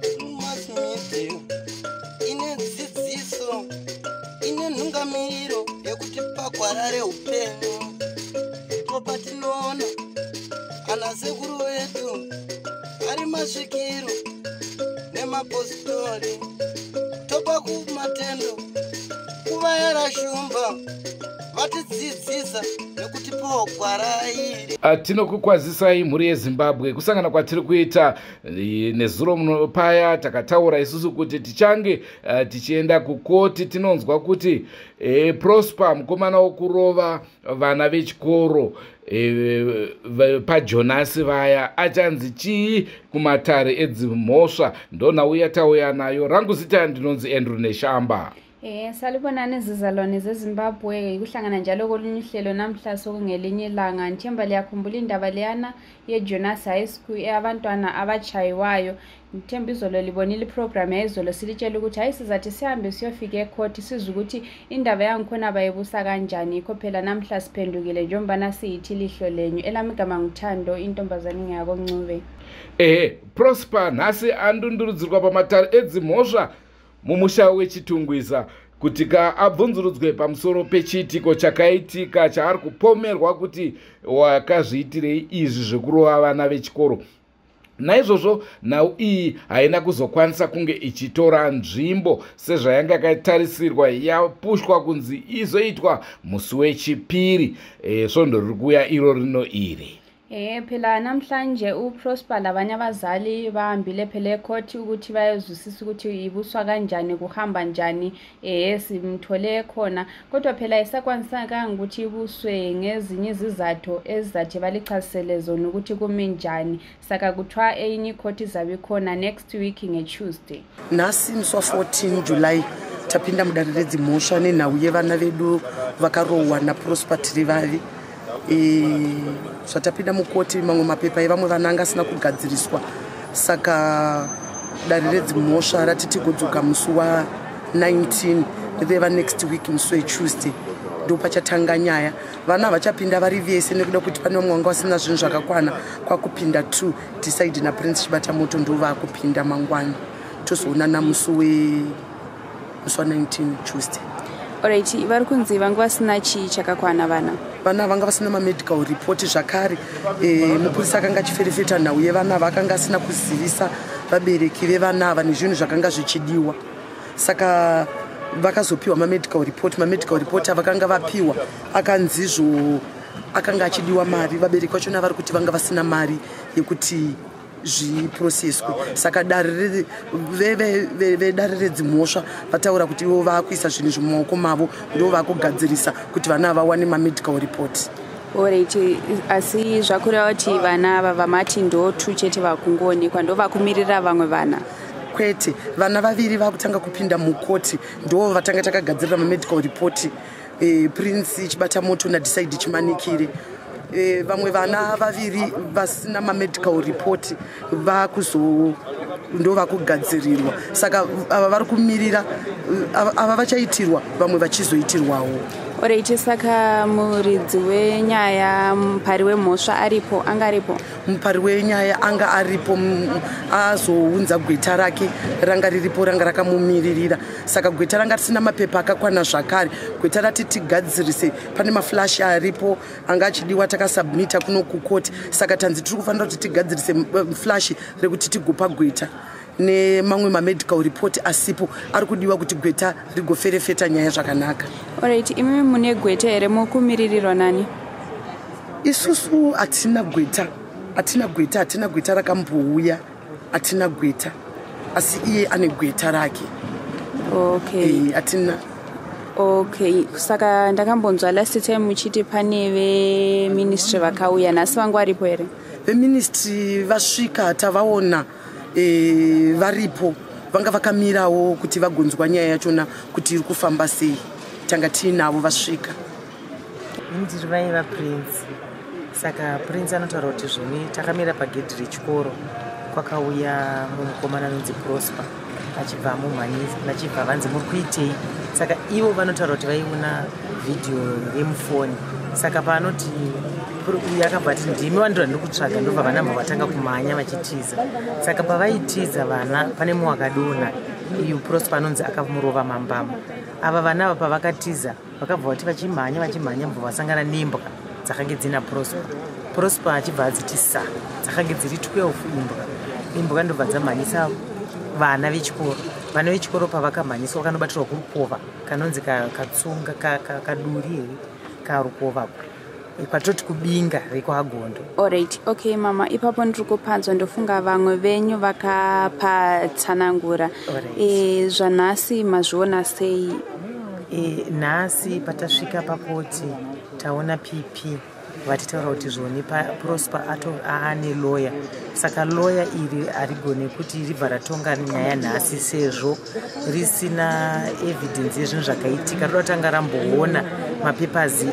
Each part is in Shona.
Drewmas Media ine dzidziso, ine nhungamiro yekuti pagwara reupenyu ndipo patinoona ana sekuru vedu ari masvikiro nemapositori, topa kumatendo kuvayera shumba vatidzidzisa nekutipawo gwara iri. Tinokukwazisai mhuri yeZimbabwe. Kusangana kwatiri kuita nezuro muno paya takataura isusu kuti tichange tichienda kukoti, tinonzwa kuti Prosper, mukomana wokurova vana vechikoro paJonasi vaya, achanzi chii kumatare edzimhosva. Ndonhau yatauya nayo. Rangu zita ndinonzi Andrew Neshamba. Salibonani zizalwane zeZimbabwe, kuhlangana njalo kolunye uhlelo namhla sokungelinye ilanga. Ngithemba liyakhumbula indaba leyana yeJonas High School eyabantwana abachayiwayo. Ngithemba izolo libonile iprogram yayizolo, silitshela ukuthi hayi, sizathi sihambe siyofika ekhoti sizwe ukuthi indaba yangikhona bayibusa kanjani. Yikho phela namhla siphendukile njengobana siyithi lihlo lenyu. Elami igama nguThando, intombazane ngeyakoNcube. Ehe, Prosper nhasi andundurudzirwa pamatare edzimhosva mumusha weChitungwiza kuti ka abvunzurudzwe pamusoro pechiitiko chakaitika chaari kupomerwa kuti wakazviitirei izvi zvekurova vana vechikoro. Naizvozvo nhau iyi haina kuzokwanisa kunge ichitora nzvimbo sezvayanga yakatarisirwa, yapushwa kunzi izoitwa musi wechipiri svondo riri kuuya iro rino iri. Phela namhlanje uProsper labanye abazali bahambile phela ekhoti ukuthi bayozwisisa ukuthi ibuswa kanjani, kuhamba njani. Simthole khona, kodwa phela isakwanisakanga ukuthi ibuswe ngezinye izizathu ezizathi balichasisele zona ukuthi kumi njani. Saka kuthiwa eyinye ikhoti izabe ikhona next week nge-Tuesday. Nhasi musi wa14 July tapinda mudare redzimhosva nenhau yevana vedu vakarohwa naProsper Tirivavi. Zvatapinda mukoti, mamwe mapepa evamwe vana anga asina kugadziriswa, saka dare redzimhosva rati tigodzoka musi wa19, reva next week musi weTuesday, ndo pachatanga nyaya. Vana havachapinda vari vese nekuda kuti pane vamwe vanga vasina zvinhu zvakakwana. Kwakupinda 2, Decide naPrince Chibatamoto, ndo vaakupinda mangwana. Tozoonana musi wa19 Tuesday. Alright, vari kunzi vanga vasina chii chakakwana vana? Vana vanga vasina mamedical report zvakare. Mupurisa akanga achiferefeta nhau yevana ava akanga asina kuzivisa vabereki vevana ava nezvinhu zvakanga zvichidiwa, saka vakazopiwa mamedical report. Mamedical report avakanga vapiwa akanzizvo akanga achidiwa mari. Vabereki vachona vari kuti vanga vasina mari yekuti zviprocesswe, saka dare vedare redzimhosva vataura kuti ivo vaakuisa zvinhu izvi mumaoko mavo, ndo vaakugadzirisa kuti vana vawane mamedical report. Alright, asi zvakureva kuti vana ava vamati ndo two chete vakungoonekwa, ndo vakumirira vamwe vana? Kwete, vana vaviri vakutanga kupinda mukoti ndo vatanga takagadzirira mamedical report, Prince Chibatamoto naDecide Chimanikire. Vamwe vana vaviri vasina mamedical report vakuzo ndo vakugadzirirwa, saka ava vari kumirira ava vachaitirwa, vamwe vachizoitirwawo. Alright, saka muridzi wenyaya, mupari wemhosva aripo, anga aripo? Mupari wenyaya anga aripo, azounza gweta rake ranga riripo, ranga rakamumiririra. Saka gweta ranga risina mapepa akakwana zvakare. Gweta rati tigadzirise, pane maflash aripo anga achidiwa, takasubmita kuno kukoti, saka tanzi tiri kufanira kuti tigadzirise flash rekuti tigopa gweta nemamwe mamedical report asipo ari kudiwa kuti gweta rigoferefeta nyaya zvakanaka. Alright, imimi mune gweta here? Mukumiririrwa nani? Isusu hatina gweta, hatina gweta, hatina gweta rakambouya, hatina gweta, asi iye ane gweta rake. Hatina. Okay, saka ndakambonzwa last time muchiti pane veministry vakauya nhasi, vangu varipo here? Veministry vasvika, tavaona, varipo, vanga vakamirawo kuti vagonzwa nyaya yachona kuti iri kufamba sei. Tanga tiinavo, vasvika. Ndiri vai vaPrince. Saka Prince anotaura kuti zvoni takamira pagedhi rechikoro, kwakauya mumukomana anonzi Prosper achibva amumhanyisa, vachibva vanzi, "Muri kuitei?" Saka ivo vanotaura kuti vaiona vhidhiyo remufoni, saka paanoti Uyu akabva ati ndimi wandiro ndiri kutsvaga, ndobva vana bva vatanga kumhanya vachitiza. Saka pavaitiza vana, pane mumwe akadonha, uyu Prosper anonzi akamurova mambama. Ava vana ava pavakatiza, vakabva vati vachimhanya vachimhanya, mubva vasangana nembwa dzakange dzina Prosper. Prosper achibva adziti sa, dzakange dziri 12 imbwa. Imbwa ndobva dzamhanyisa vana vechikoro. Vana vechikoro pavakamhanyiswa, vakanobatirwa kurukova kanonzi katsunga kaduri here karukovako kwatoti kubinga rekwaGondo. Alright, okay mama, ipapo ndiri kupanzwa. Ndofunga vamwe venyu vakapatsanangura. Zvanhasi mazviona sei? Nhasi patasvika pakoti, taona PP vatitaura kuti zvoni Prosper aane lawyer. Saka lawyer iri harigone kuti ribva ratonga nyaya nhasi, sezvo risina evidence yezvinhu zvakaitika. Roda kutanga ramboona mapapers,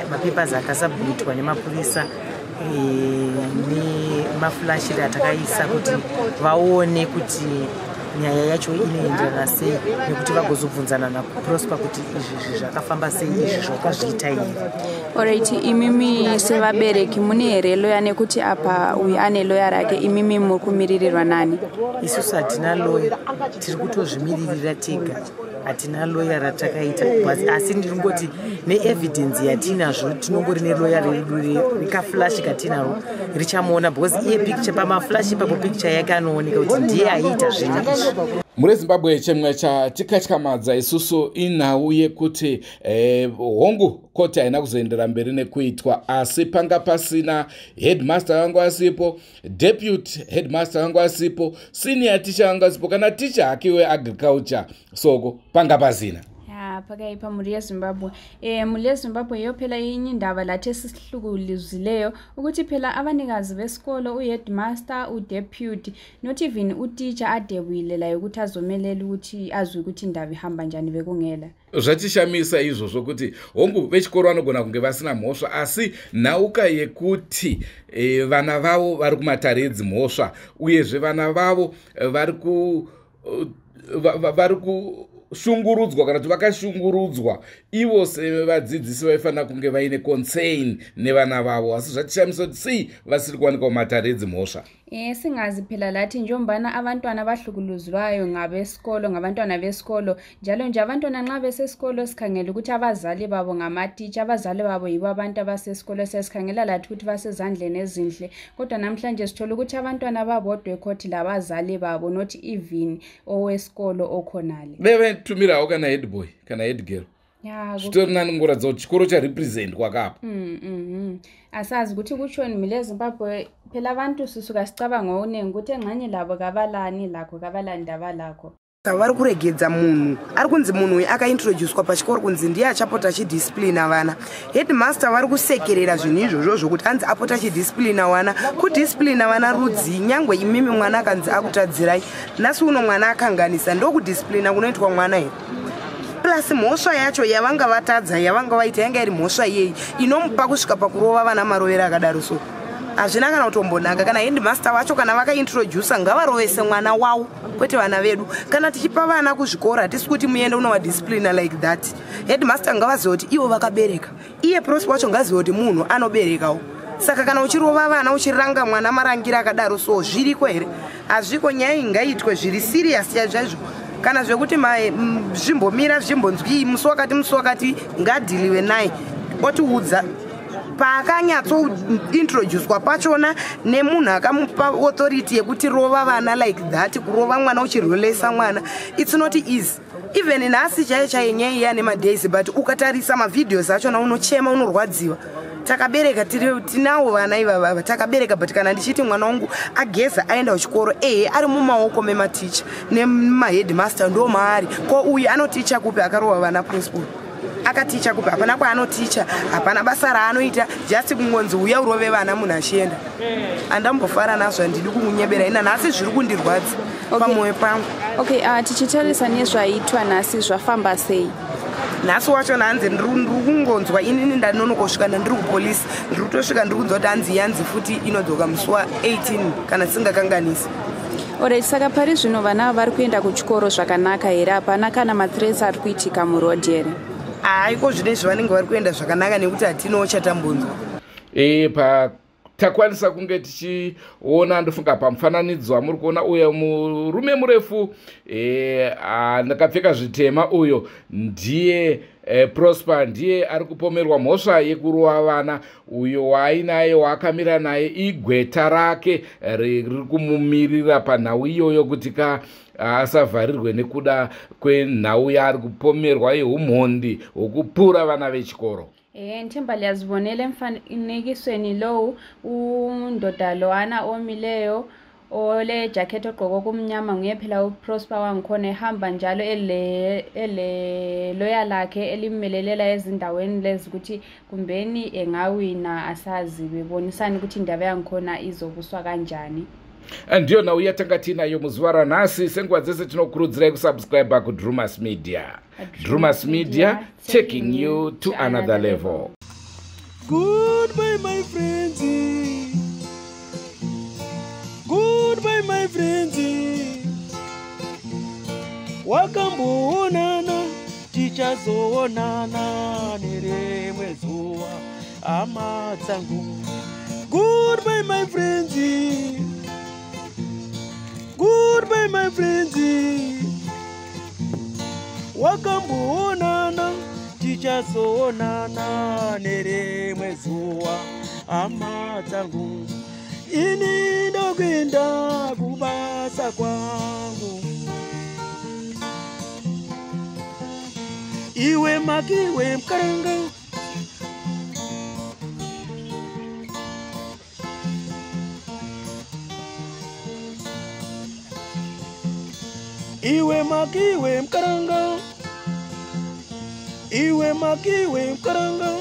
mapapers akasubmitwa nemapurisa nemaflashiri atakaisa, kuti vaone kuti nyaya yacho inoenderana sei, nekuti vagozobvunzana naProsper kuti izvi zvakafamba sei, izvi zvakazviita here. Alright, imimi sevabereki mune here loya? Nekuti apa uyu ane loya rake, imimi muri kumiririrwa nani? Isusu hatina loya, tiri kutozvimiririra tega, hatina loya ratakaita. Asi ndiri ngoti neevidence yatinazvo, tinongori neloya redu rekaflash katinaro richamuona, because iye picture pamaflash ipapo, picture yake anooneka kuti ndiye aiita zvinhu izvi. Muri Zimbabwe, chimwe chatikatyamadza isusu inhau yekuti hongu, koti haina kuzoendera mberi nekuitwa, asi panga pasina headmaster, vanga asipo, deputy headmaster vanga asipo, senior teacher vanga asipo, kana ticha hake weagriculture soko panga pasina. Ya, pakaipa mhuri yeZimbabwe. Mhuri yeZimbabwe, iyo phela inye indaba lathi esisihlukulizileyo, ukuthi phela abanikazi besikolo, uheadmaster, udeputy, not even utitsha adebuyile layo ukuthi azomelela, ukuthi azwe ukuthi indaba ihamba njani, bekungela. Zvatishamisa izvozvo kuti hongu, vechikoro vanogona kunge vasina mhosva, asi nhauka yekuti vana vavo vari kumatare edzimhosva, uyezve vana vavo vari kushungurudzwa kana kuti vakashungurudzwa, ivo sevadzidzisi vaifanira kunge vaine concern nevana vavo. Asi zvatishamisa kuti sei vasiri kuwanikwa mumatare edzimhosva. Singazi phela lathi, njengombana abantwana abahlukuluzwayo ngabesikolo, ngabantwana besikolo njalo nje. Abantwana nxa besesikolo, sikhangela ukuthi abazali babo ngamatitsha, abazali babo yibo abantu abasesikolo, sesikhangela lathi ukuthi basezandleni ezinhle. Kodwa namhlanje sithola ukuthi abantwana babodwa ekhothi labazali babo, not even owesikolo okhonale. Vevetumirawo kana headboy kana headgirl. Ya. Zvitori nani kungoratidza kuti chikoro charepresentwa kapa. Asazi ukuthi kutshoni mile eZimbabwe. Phela abantu sisuka sicabanga okuningi, ukuthi engxenye labo kabalani lakho, kabalani ndaba lakho. Vari kuregedza munhu ari kunzi munhu uyu akaintroducwa pachikoro kunzi ndiye achapota achidisciplina vana. Headmaster vari kusekerera zvinhu izvozvo zvokuti anzi apota achidisciplina vana. Kudisciplina vana rudzii? Nyangwe imimi mwana akanzi akutadzirai nhasi uno, mwana akanganisa, ndokudisciplina kunoitwa mwana here? Plus mhosva yacho yavanga vatadza, yavanga vaita, yanga iri mhosva iyei inomupa kusvika pakurova vana marovero akadaro? So hazvina kana kutombonaka. Kana headmaster vacho, kana vakaintrodusa, ngavarovese mwana wavo, kwete vana vedu. Kana tichipa vana kuzvikoro, hatisi kuti muende unovadisciplina like that. Headmaster ngavazive kuti ivo vakabereka. Iye Prosper wacho ngazive kuti munhu anoberekawo. Saka kana uchirova vana, uchiranga mwana marangiro akadaro, so zviriko here? Hazviko. Nyaya iyi ngaitwe zviri serious chaizvo. Kana zvekuti zvimbomira, zvimbonzwii, musi wakati, musi wakati, ngadealiwe naye, otiudza paakanyatsointroducwa pachona nemunhu akamupa authority yekuti rova vana like that. Kurova mwana uchirwelesa mwana, it's not easy. Even nhasi chaiyo chaiyo nyaya iya nemadays, but ukatarisa mavideos achona, unochema, unorwadziwa. Takabereka, tinawo vana ivavava takabereka, but kana ndichiti mwana wangu ageza aenda kuchikoro, ehe, ari mumaoko mematicha nemaheadmaster, ndo maari. Ko uyu anoticha kupi akarova vana? Prosper akaticha kupi? Hapana kwaanoticha, hapana basa raanoita, just kungonzi uya urove vana, munhu achienda. Handambofara nazvo, handidi kumunyebera ina. Nhasi zviri kundirwadza pamwoyo pangu. Okay, tichitarisa nezvaitwa nhasi, zvafamba sei? Nhasi wacho hanzi ndiri kungonzwa inini, ndanonokosvika, ndandiri kupolisi, ndiri kutosvika, ndiri kunzwa kuti hanzi yanzi futi inodzoka musi wa18, kana tisingakanganisi. Alright, saka pari zvino vana vari kuenda kuchikoro zvakanaka here? Hapana kana mathreats ari kuitika muroad here? Haiko zvine zvavanenge vari kuenda zvakanaka nekuti hatinawo chatambonzwa. Pa takwanisa kunge tichiona, ndofunga pamufananidzo amuri kuona uyo murume murefu akapfeka zvitema, uyo ndiye Prosper, ndiye ari kupomerwa mhosva yekurova vana. Uyo waainaye, waakamira naye, igweta rake riri kumumirira panhau iyoyo kuti ka asavharirwe nekuda kwenhau yaari kupomerwa yeumhondi hwekupura vana vechikoro. Ngithemba liyazibonela emfanekisweni lowu, undoda lowana omileyo ole jacket ogqoke okumnyama nguye phela uProsper wangikhona, ehamba njalo ele loya lakhe elimelelela ezindaweni lezi ukuthi kumbeni engawina, asazi, bebonisana ukuthi indaba yangikhona izobuswa kanjani. Ndiyo nhau yatanga tiinayo muzuva ranhasi. Senguva dzese tinokurudzirai kusubscribe kuDrumas Media. Drumas Media, taking you to another level. Goodbye my friends, goodbye my friends. Wakamboonana, tichazoonana nerimwe zuva, hama dzangu. Goodbye my friends, goodbye my friends. Wakamboonana, tichazoonana nerimwe zuva, hama dzangu. Ini ndokuenda kubasa kwangu. Iwe makiwe mkaranga. Iwe makiwe mkaranga. Iwe makiwe mkaranga.